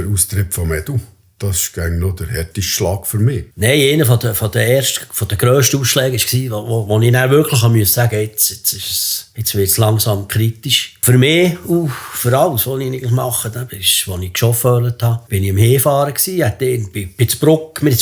der Austritt von Edu. Das ist noch der härteste Schlag für mich. Nein, einer von der grössten Ausschläge war, wo ich dann wirklich sagen musste, jetzt wird es langsam kritisch. Für mich, für alles, was ich eigentlich mache, als ich gechauffeurt habe, bin ich am Hinfahren gewesen. Wir haben in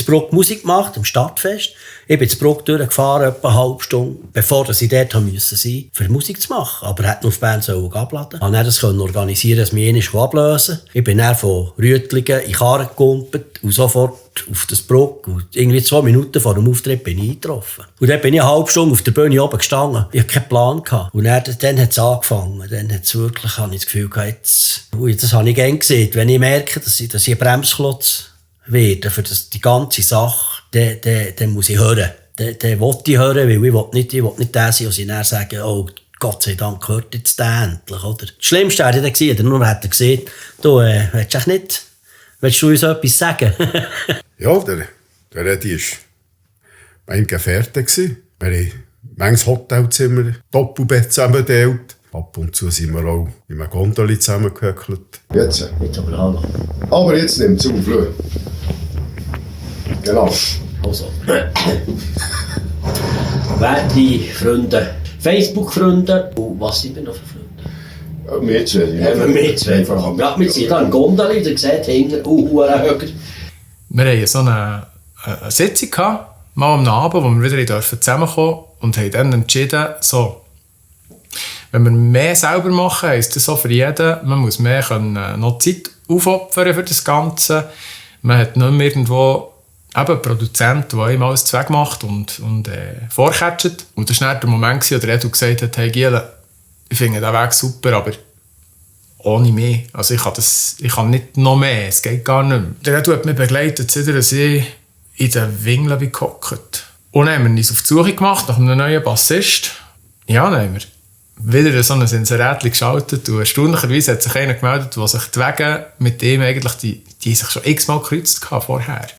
Bruck Musik gemacht, am Stadtfest. Ich bin in Bruck durchgefahren, etwa eine halbe Stunde, bevor ich dort sein musste, für Musik zu machen. Aber er hätte auf Bern abladen. Ich konnte das organisieren, dass mich einmal ablösen konnte. Ich bin dann von Rüttlingen in Karren gekumpelt und sofort auf das Bruck. Und irgendwie 2 Minuten vor dem Auftritt bin ich eingetroffen. Und dann bin ich eine halbe Stunde auf der Bühne oben gestanden. Ich hatte keinen Plan gehabt. Und dann hat es angefangen. Dann hat es wirklich, habe ich das Gefühl gehabt, das habe ich gerne gesehen. Wenn ich merke, dass ich ein Bremsklotz werde für die ganze Sache, dann muss ich hören. Dann will ich hören, weil ich will nicht der sein, und sie dann sagen, oh, Gott sei Dank hört jetzt der endlich, oder? Das Schlimmste wäre dann gewesen, nur hätte er gesehen, du, willst du uns etwas sagen? Ja, der Eddie war mein Gefährte. Wir haben manches Hotelzimmer, Doppelbett zusammengeteilt. Ab und zu sind wir auch in einem Gondeli zusammengehöckelt. Jetzt aber jetzt nimmt es auf, schau. Genau. Also. Werte Freunde, Facebook-Freunde, und was sind wir noch für Freunde? Wir zwei. Wir zwei. Ja, wir sind hier im Gondeli, ihr seht hinten, höher. Wir hatten so eine Sitzung gehabt, mal am Abend, wo wir wieder zusammenkommen durften und haben dann entschieden, so, wenn wir mehr selber machen, heisst das so für jeden, man muss mehr noch Zeit aufopfern für das Ganze. Man hat nicht mehr irgendwo einen Produzent, der ihm alles macht und vorcatcht. Und das war dann der Moment, wo der Edu gesagt hat, hey Giele, ich finde den Weg super, aber ohne mehr. Also ich kann nicht noch mehr, es geht gar nicht mehr. Der Edu hat mich begleitet, seit ich in den Wingeln gehockt. Und dann haben wir uns auf die Suche gemacht nach einem neuen Bassist. Ja, dann haben wir wieder so ein Inserätchen geschaltet und erstaunlicherweise hat sich einer gemeldet, der sich die Wege mit dem eigentlich, die sich schon x-mal gekreuzt haben vorher.